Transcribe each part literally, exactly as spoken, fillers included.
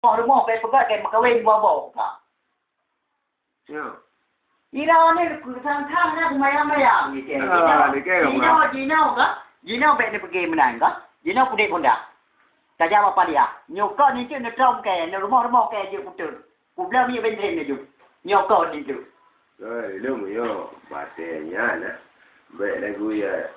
Rumoh-rumoh bèk peugah kèe meukawen dua boh ka. Ya. Ira ni keu sang-sang na kumayang-mayang ni kèe. Ah, jinoe, ni kèe jinoe, jinoe ka, jinoe bèk ni peugah meunan ka. Jinoe pudek honda. Ka jak bak paliah. Nyoe ka ni cit neutrom kèe, neurumoh-rumoh kèe jeuet kuteun. Kubloe minyeuk benzin laju. Nyoe kon linto. Oi, lôn yo, batèe nyan, eh. Bèk lagu ya.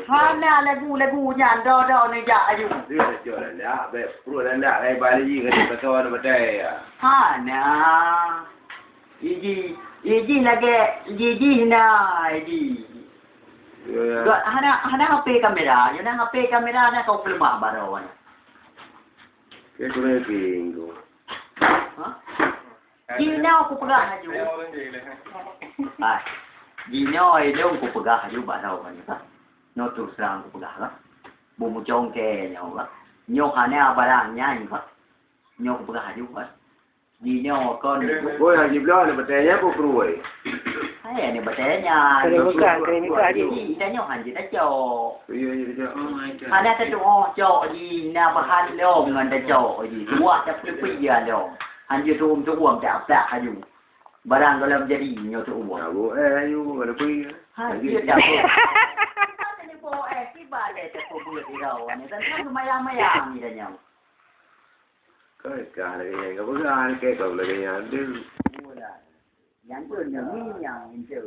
Hana lagu-lagu nyan, do-do neujak aju. Dia cok landak, bèk pruet landak, kai bali ji, kata kata orang batèe ya. Hana. Iji, iji lagèe, iji, iji na, iji. Yo, ya. Gak hana, hana H P kamera, yo na H P kamera na kau peuleumah baroe wan. Ke kurang tinggi. Ha? Jinoe kupeugah laju. Ah, jinoe ilôn kupeugah laju bak droeneuh ka. Nyoe terus terang kupeugah ka. Beumucong kèe nyoe ka. Nyoe hana barang nyan ka. Nyoe kupeugah laju ka. Jinoe kon. Boy, Haji Bloe, ni batèe nyan peue kruwai? Hai, ni batèe nyan. Kena buka, kena buka, Haji. Jadi, tanyoe hanjeuet tacok. Iya, iya, iya. Hana tatuoh cok ji, na bahan lom ngon tacok ji. Buat tapi pih ya lom. Hanjeuet tuom-tuom tak plak aju. Barang golom jadi nyoe tuom. Abu, eh, ayu, ada pih. Ha, iya, tak apa. Tanya po, eh, kiba le tak apa buat di rawa ni. Kan kan lumayan-lumayan ni dah nyawa. Kau kah lagi yang kau pegang, kau lagi yang ada. Nyan pun nyan ni nyang intu.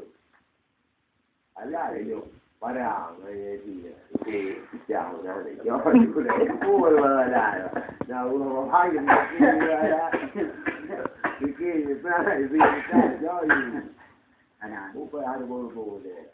Alah, laju. Parang, eh, dia. Okey, pecah dah, dah. Jauh dulu dah. Oh, dah, dah. Dah, oh, hai, dia mati dah, dah. Okey, dia pernah, dia pernah, jauh ni. Anak, bukan ada bolu-bolu dia.